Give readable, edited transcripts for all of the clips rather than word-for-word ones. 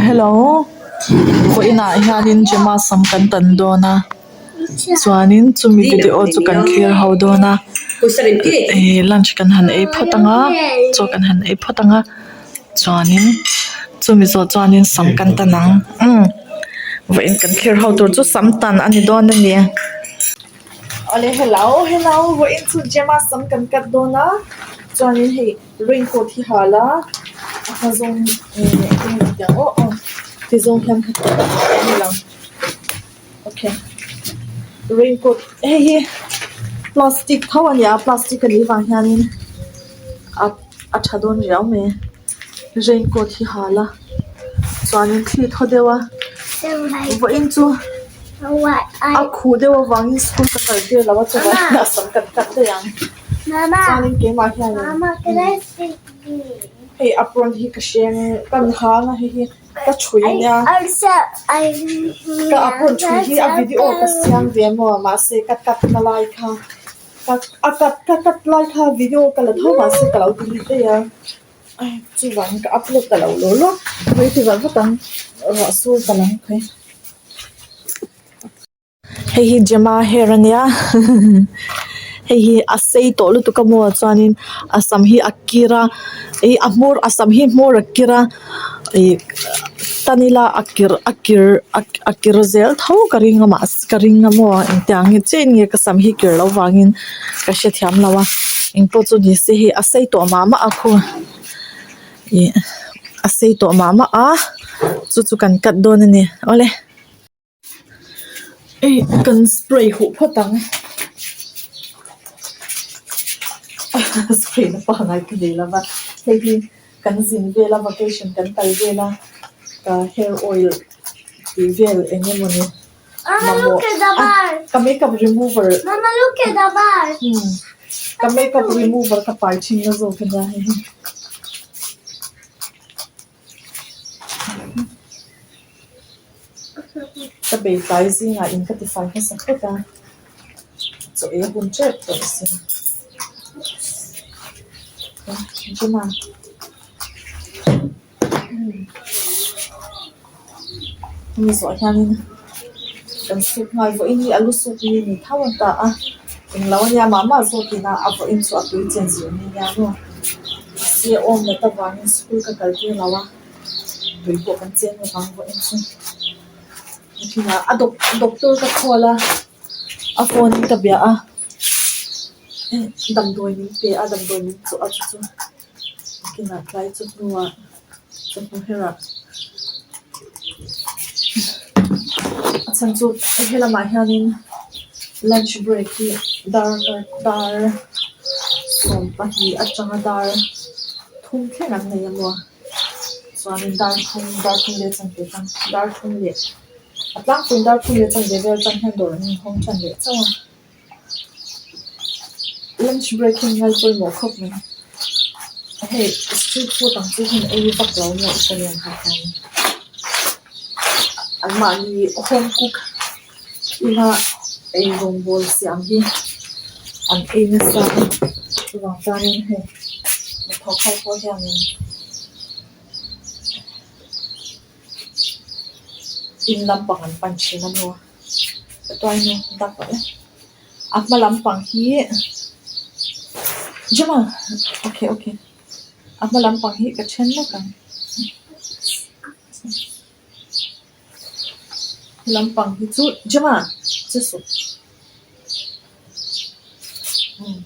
Hello vawiinah hianin Gemma sam kan tan dawn a chuanin chumi video chu kan thlir ho dawn a ihh lunch kan han ei phawt ang a chaw kan han ei phawt ang a chuanin chumi zawh chuanin sam kan tan ang umm vawiin kan thlir ho tur chu sam tan a ni dawn a ni. Awle hello hello vawiin chu Gemma sam kan cut dawn a chuanin hei. Raincoat hi hal a a hma zawng ih eng nge tih ang aw aw ti zawng hian a lang okay raincoat hei hi plastic tho a ni a plastic a nih vang hianin a a tha dawn riau mai raincoat hi hal a chuanin thli thaw deuh a vawiin chu a khuh deuh avangin school ka kal tir lo a chuvangin a sam kan cut daih ang. Chuanin keimah hianin hei apron hi ka hreng ka hang a hei hi ka chhui ania ka apron chhui hi a video ka siam ve maw mahse ka cut na lai kha a cut ka cut lai kha video ka la tho mahse ka lo delete daih a chuvangin ka upload ta lo law law hei ti vat vat ang ruah sur ka lang phei. Hei hi Gemma hair ania hei hi a sei tawh lutuk a maw chuanin a sam hi a kir a ih a hmawr a sam hi hmawr a kir a ih tan ila a kir a kir a kir zel tho ka ring a mahse ka ring a maw engtiang nge chen nge ka sam hi kir loh vangin ka hrethiam lo a engpawh chu ni se hei a sei tawh mah mah a khu ih a sei tawh mah mah a chu chu kan cut dawn a ni awle. Hei kan spray huh phawt ang spray na pangai ka nei lova hei hi kan zin vel a vacation kan kal vel a ka hair oil tih vel eng emawni mamawh a ka makeup remover ka makeup remover ka pai thin na zawk ania hei hi. Ka bei tlai zingah in ka tifai hmasa phawt a, chaw ei a hun tep tawh si. Jima Hemi zawh hianin kan suk nghal vawiin hi a lu suk ni ni tho a ta a, englo ania mah mah zawkin a a vawiin chu a tui chen zir ni nia maw. Mahse awm let avangin school ka kal tir lo a, tui pawh kan cheng lovang vawiin chu. Nakinah a doctor ka call a, a phone in ka bia a, damdawi min pe a, damdawi min chawh a chu chu nakinah tlai chu hnuah chawhnu herah a chhan chu helamah hianin lunch break hi dar dar 12 atanga dar thum thleng an nei a maw chuanin dar thum dar thum leh chanve tang dar thum leh a tlangpuiin dar thum leh chanve vel atang hian dawr an inhawng tan leh chauh a. Lunch break hi ngai pawimawh khawp mai hei street food ang chu hun ei vak lo maw Italian ho hian an mahni home cook ila ei rawngbawl siam hi an ei nasa a chuvang chuanin hei hnathawk ho pawh hianin. In lampang an pan thin a maw ka tuainu dak loh e a hma lampang hi Juma okay okay a hma lampang hi ka then lawk ang lampang hi chu Juma che suh umm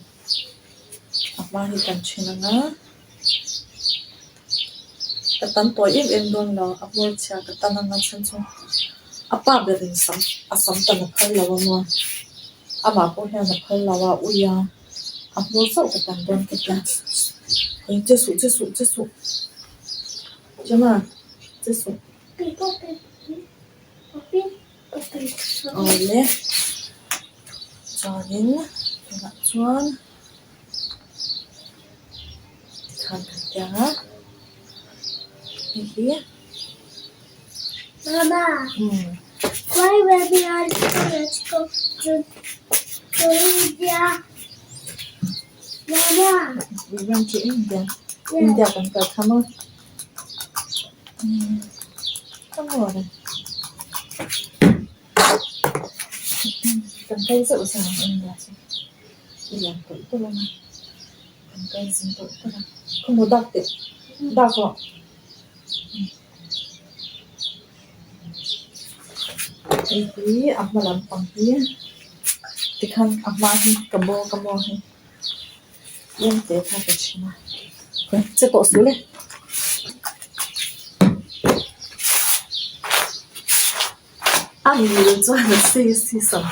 a hma hi kan then ang a. Ka tam tawi em em dawn lo, a hmawr chhia ka tan anga chhan chu a pa berin sam a sam tan a phal lo a maw, amah pawh hian a phal lo a ui a, a hmawr chauh ka tan dawn ka tia, eng che suh che suh che suh Gemma che suh awle chuanin tunah chuan. Tikhan kan tiang a hei hi Mama umm why when we are let's go to to India Mama we went to India India kan kal kha maw. Kan kal zeuh zeuh ang eng nia chu i lian tawlh tawlh ang a kan kal zing tawlh tawlh a khawmaw dak teh dak rawh. Hei hi a hma lampang hi tikhan a hma hi ka maw ka maw hi tlem te kha ka chhin a che tawh suh le. A ngil chuan a sei si sam a.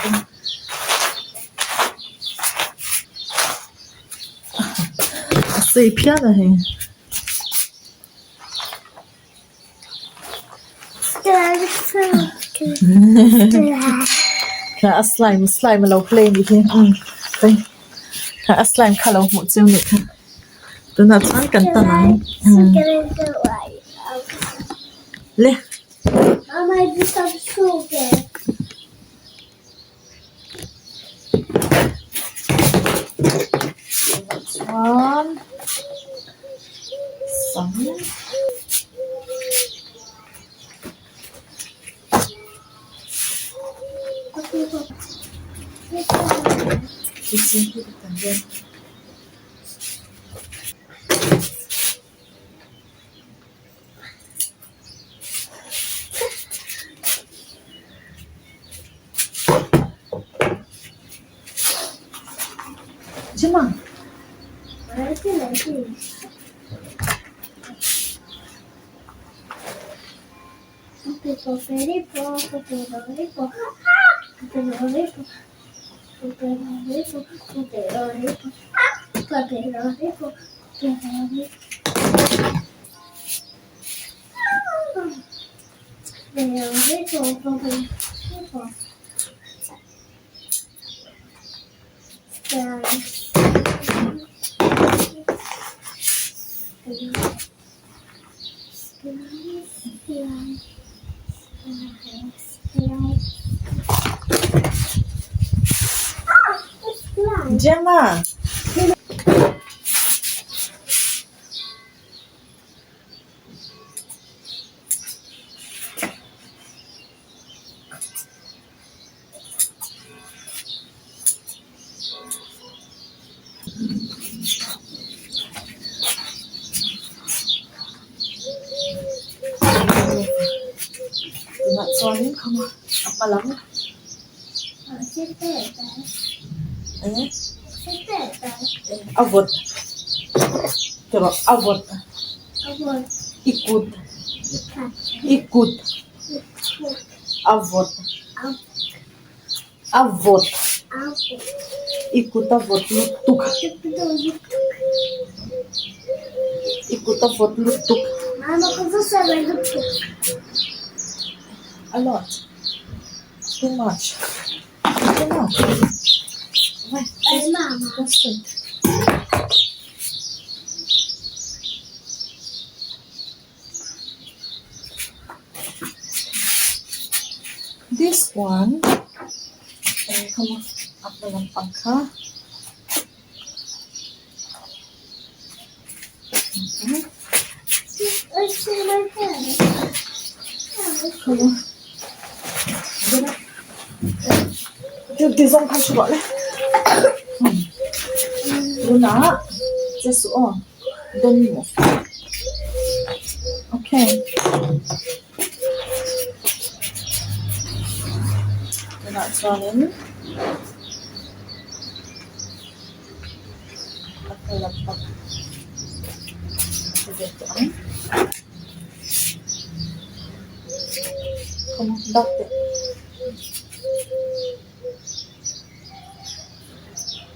A sei phian a hei. A slime slime a lo play a nih hi a slime kha a lo hmuh chiang a nih kha tunah chuan kan tan ang le. Chuan sam Gemma. Gemma. Tunah chuanin khama a hma lam a vawt tawh a vawt i kut i kut a vawt a vawt i kut a vawt lutuk i kut a vawt lutuk a lot too much too much This one eh come on a hma lampang kha ti zawng khan hre rawh le tunah che suh aw don't move okay tunah chuanin a hma lampang a ve tawh ang come on dak teh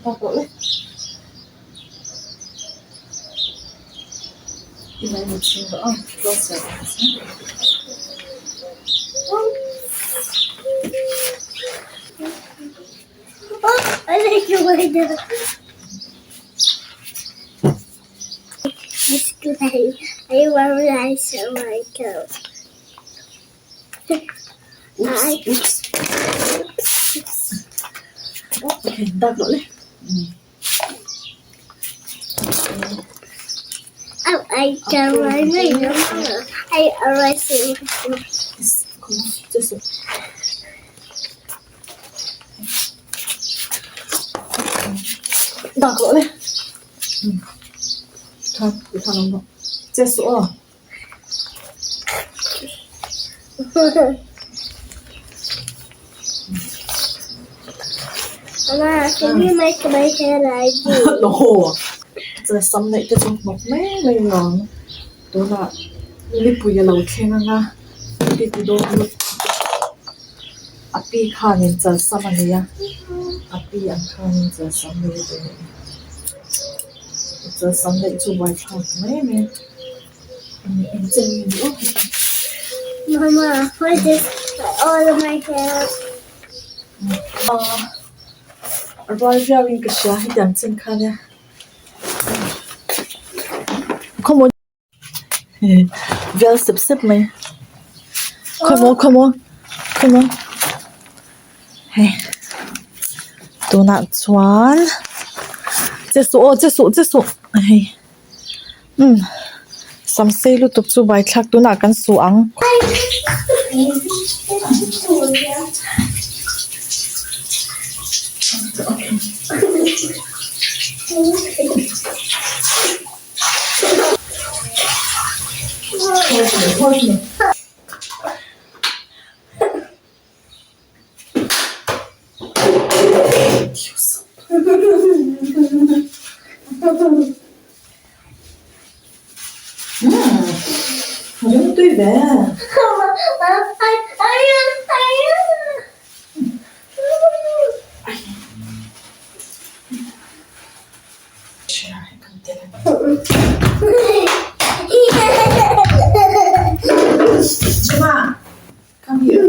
dak rawh le. Close your eyes. Oh, I like the way the I want rice on my coat. Oops, oops. Okay, dak rawh le. Dak rawh le kha ti khan awm rawh che suh aw. Chuan sam neih te chu hnawk mai mai a awm tunah nipui a lo thleng ang a ti ti dawn lut a pi khanin chal sam a nei a a pi ang khanin chal sam nei a ni chal sam neih chu buaithlak mai mai a. Mama, why this all of my hair? A rual viau in ka hria hetiang chin khan e khawmaw vial sep sep mai khawmaw khawmaw khawmaw hei tunah chuan che suh aw che suh che suh hei. Umm sam sei lutuk chu baithlak tunah kan suh ang. Rimtui ve. Come here.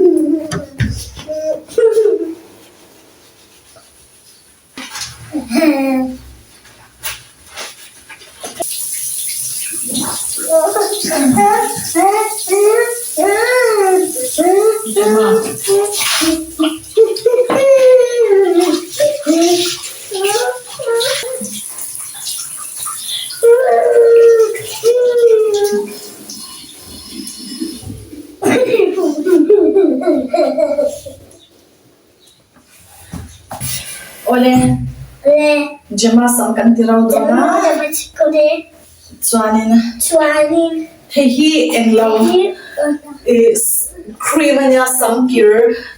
Awle, Gemma sam kan ti ro dawn a, chuanin hei hi englo cream ania sam kir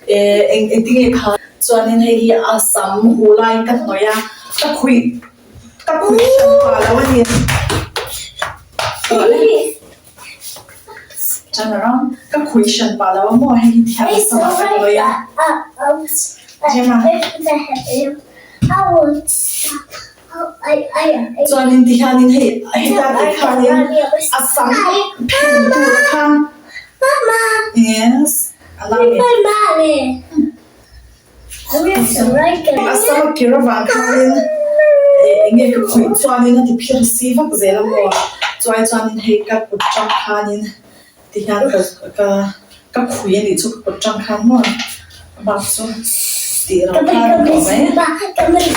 eng engtinge kha chuanin hei hi a sam huh laiin ka hnawih a, ka khuih ka khuih hran pah lo a ni. Turn around ka khuih hran pah lo a maw hei hi thiam samah ka hnawih a. Gemma. Chuanin tihianin hei heta tih khanin a sam phen tur kha yes a la ni. A sam a kir avang khanin eng nge ka khawih chuanin a ti phir si vak zel a maw chuai chuanin hei ka kut tang khanin tihian ka ka ka khui a nih chu ka kut tang khan maw a bak chu tih loh khan a tawh mai.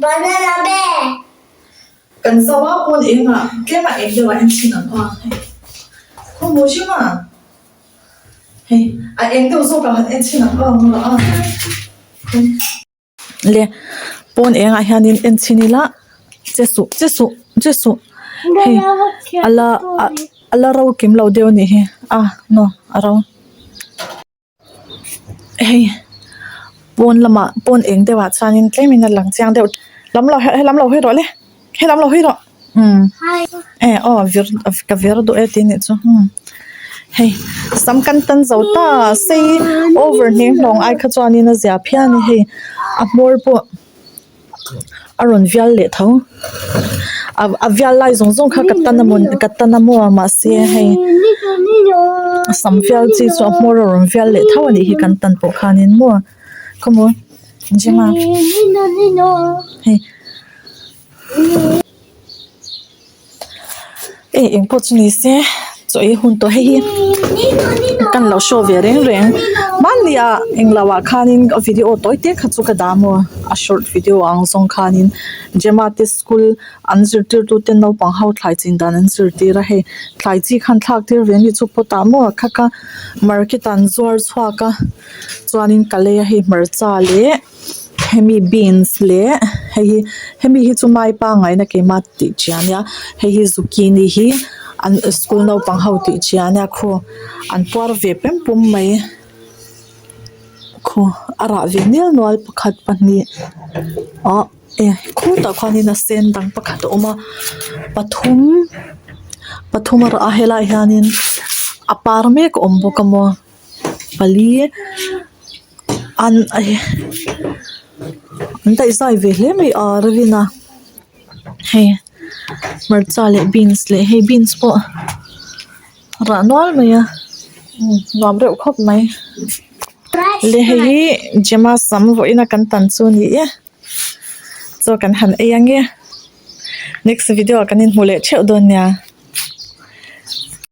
Kan zo a Kan zo a pawn engah tlem a eng deuh ah en thin ang aw hei khawmaw hrim a hei a eng deuh zawk ah han en thin ang aw ngaw a. Le pawn engah hianin en chhin ila che suh che suh che suh hei a la a la ro kim lo deuh a nih hi a maw a ro hei pawn lamah pawn eng deuhah chuanin tlemin a lang chiang deuh lam lo helam lo hawi rawh le helam lo hawi rawh. Umm e aw vir ka vir duh e tih nih chu umm hei sam kan tan zo ta sei over hnih hlawng ai kha chuanin a zia phian a hei a hmawr pawh a rawn vial leh tho. A vial lai zawng zawng kha ka tan a maw ka tan a maw mahse hei sam vial chi chu a hmawr a rawn vial leh tho a nih hi kan tan pawh khanin maw khawmaw Gemma hei Ei eng pawh chu ni se chaw ei hun tawh hei hi kan lo show ve reng reng hmanni ah englo ah khanin a video tawi te kha chu ka dah maw a short video ang zawng khanin Gemma te school an zirtirtu te naupang ho thlai chin dan an zirtir a hei thlai chi khan thlak tir ve anih chu pot ah maw kha kha market ah an zuar chhuak a chuanin ka lei a hei hmarcha leh. Hemi beans leh hei hi hemi hi chu mai pangngaina keima tih chi a nia hei hi zucchini hi an school naupang ho tih chi a nia khu an puar ve pem pum mai khu a rah ve nel nual pakhat pahnih ah e khutah khuanin a sen dang pakhat a awm a pathum pathum a rah a helaiah hianin a par mek a awm bawk a maw pali. An an daihzai ve hle mai a revin a hei hmarcha leh beans leh hei beans pawh a rah nual mai a nuam reuh khawp mai le hei hi Gemma sam vawiin a kan tan chu a ni e chaw kan han ei ang e next video ah kan inhmu leh theuh dawn nia.